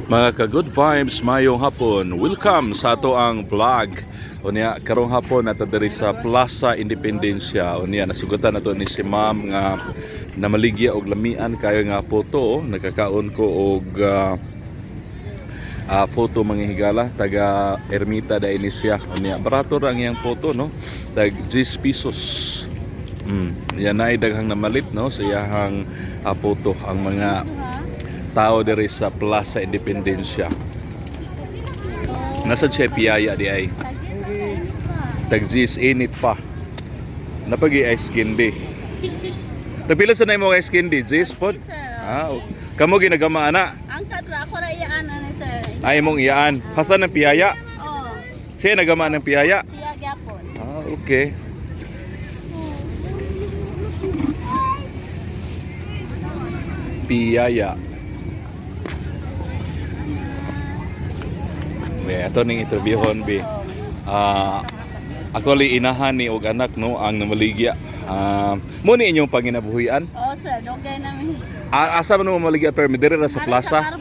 Mga ka-good vibes, mayong hapon. Welcome sa ato ang vlog. Unya karong hapon nato diri sa Plaza Independencia. Unya nasugutan nato ni si Ma'am nga namaligya og lamian kayo nga photo. Nagkakaon ko og photo, mga higala, taga Ermita da Inicia. Unya barato ra ang iyang photo, no, tag 10 pesos. Yan ay daghang namalit, no, sa iyahang photo ang mga tao diri sa Plaza Independencia. Nasa siya piyaya di ay. Tag 10, init pa. Napagi ice candy. Tagpila sa na imong ice candy? 10 pod? Ah, okay. Kamo ginagama ana. Ang kadra ako ra iyaan ani, sir. Ay imong iyaan. Hasta ng piyaya. Oh, Siya nagama ng piyaya. siya gyapon. Ah, okay. Piyaya. Yeah, ato ning interviewon bi. Actually inahan ni og anak, no, ang namaligya. Mo ni inyong panginabuhian? Oh sir, dugay namin. Asa man mo maligya pero diri ra sa Ari plaza? sa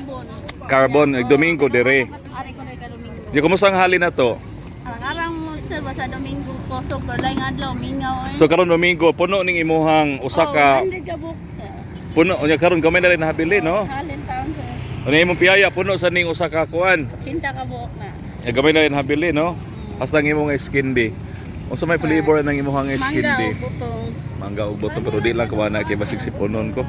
Carbon. Carbon, Domingo dire. Ari ko ka Domingo. Di kumusta ang hali na to? Ang arang mo, sir, basta Domingo ko super laing adlaw mingaw eh. So karon Domingo puno ning imuhang usa ka Oh, 100 ka book, sir. Puno unya karon gamay na rin nabili, no? Halin taon, sir. Unya imong piyaya puno sa ning usa ka kuan. 80 ka buok na. Ya, gamay na rin habili, no? Hasta ang imong skindy. Unsa may flavor ng imong Mangga skindy? o butong. Mangga ug buto, pero di lang kuana kay basig sipunon ko.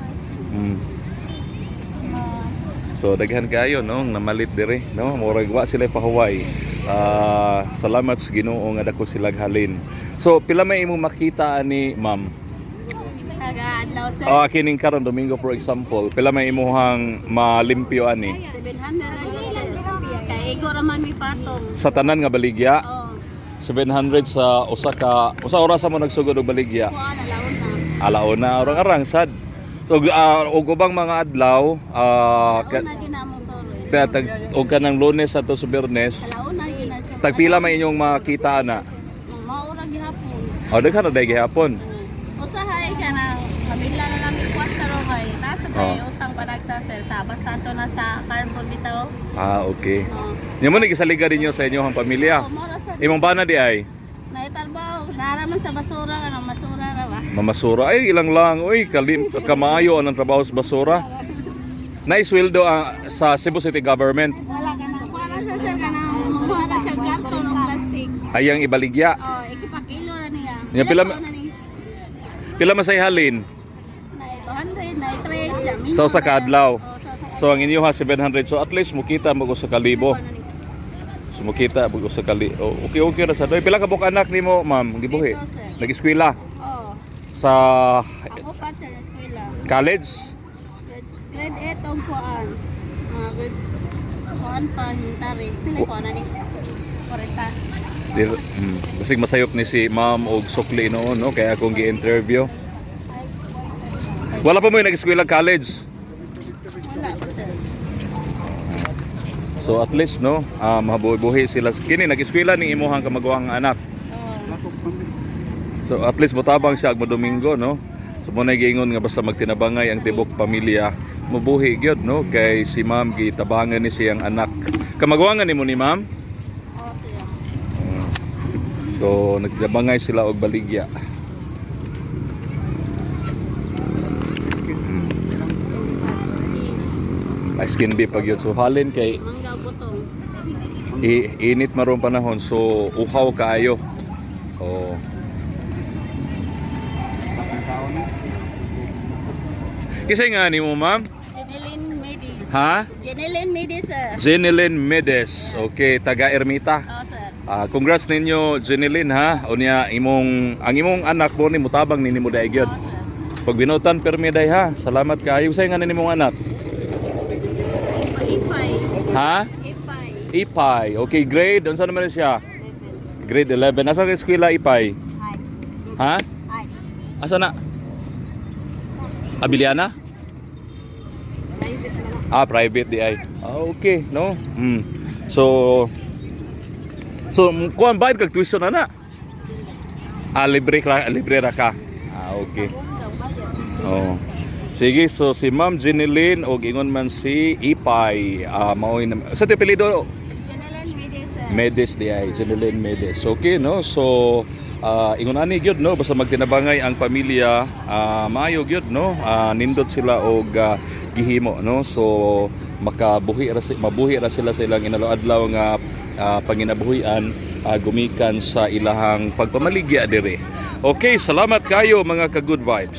So daghan kayo, no, namalit diri, no? Murag wa sila pahuway. Salamat sa Ginoo nga dako silang halin. So pila may imong makita ani, ma'am? Kaga adlaw, sir. Kining karon Domingo, for example, pila may imuhang malimpyo ani? 700 lang yun, sir. Kay igo ra man mi patong. Sa tanan nga baligya, Oh, 700 sa usa ka usa oras mo nagsugod og baligya? Kuan alaon na. Alauna, arang-arang sad. So og ubang mga adlaw, Alaon na ginamong soro. tag og kanang Lunes ato sa Biyernes, Alaon na gina sir. tagpila may inyong makita ana? Maura gihapon. O daghan na day gihapon. Usahay ka na, kabila na lang yung kwarta ro kay nasa kay Oh. utang pa nagsasel sa basta to na sa carbon bitaw. Ah, okay. Oh. Nya mo ni gisaliga ninyo sa inyong pamilya. Oh, mora sa Imong bana di ay naitarbaho, naraman sa basura ka na masura ra ba. mamasura ay ilang lang oy kalim kamayo ang trabaho sa basura. Naisweldo ang sa Cebu City Government? Wala ka nang kuha na sa sir ka na manguha na sa karton o plastic. Ayang ibaligya. Oh, ikipakilo ra niya. Nya pila Pila na ni? Pila man say halin? Na 200, na 3, na Sa usa ka adlaw. Oh, sa usa ka So ang inyo ha 700. So at least mukita mo sa kalibo. So mukita mo sa kali. Oh, okay okay ra sa doy. Pila ka buok anak nimo, ma'am? Gibuhi. Pito, sir. Nag-eskwela Oh, sa ako pa sa eskwela. college? Grade 8 og kuan. Grade kuan pa tari. Pila kuan na ni? 40. Di, basig masayop ni si ma'am og sukli noon, no, kaya akong gi-interview. Wala pa mo yung nag-eskwela college? Wala pa, sir. So at least, no, mabuhi-buhi sila. Kini nag-eskwela ning imuhang kamaguhang anak. Oh. So at least motabang siya ag Domingo, no. So mo giingon nga basta magtinabangay ang tibok pamilya, mabuhi gyud, no, kay si ma'am gitabangan ni siyang anak. Kamaguangan nimo ni ma'am? Oh, siya. So nagtabangay sila og baligya. Ice candy pag yun. So halin kay Mangga butong. Init marong panahon, so uhaw kaayo. Oh. Kasi nga ni mo, ma'am? Jeneline Medis. Ha? Jeneline Medis, sir. Jeneline Medes. Okay, taga Ermita. Oh, sir. Congrats ninyo, Jeneline, ha. Unya imong ang imong anak mo ni mutabang nini mo dai gyud. Oh, sir. Pag binutan permi day ha. Salamat kaayo sa nga nimong anak. Ipay. Ha? Ipay. Ipay. Okay, grade unsa naman na siya? Level. Grade 11. Asa ka eskwela, Ipay? Heights. Ha? Heights. Asa na? Abiliana? Private na lang. Ah, private di ay. Okay, no? So, kuan bayad kag tuition na na? Ah, libre ka, libre ra ka. Ah, okay. Bongga, bayad. Oh. Sige, so si Ma'am Jeneline og ingon man si Ipay. Mao'y sa apelyido? Jeneline Medes, sir. Medes di ay, Jeneline Medes. Okay, no? So, ingon ani gyud, no, basta magtinabangay ang pamilya, maayo gyud, no? Nindot sila og gihimo, no? So, makabuhi ra mabuhi ra sila sa ilang inalaw-adlaw nga panginabuhian gumikan sa ilahang pagpamaligya dire. Okay, salamat kayo, mga ka-good vibes.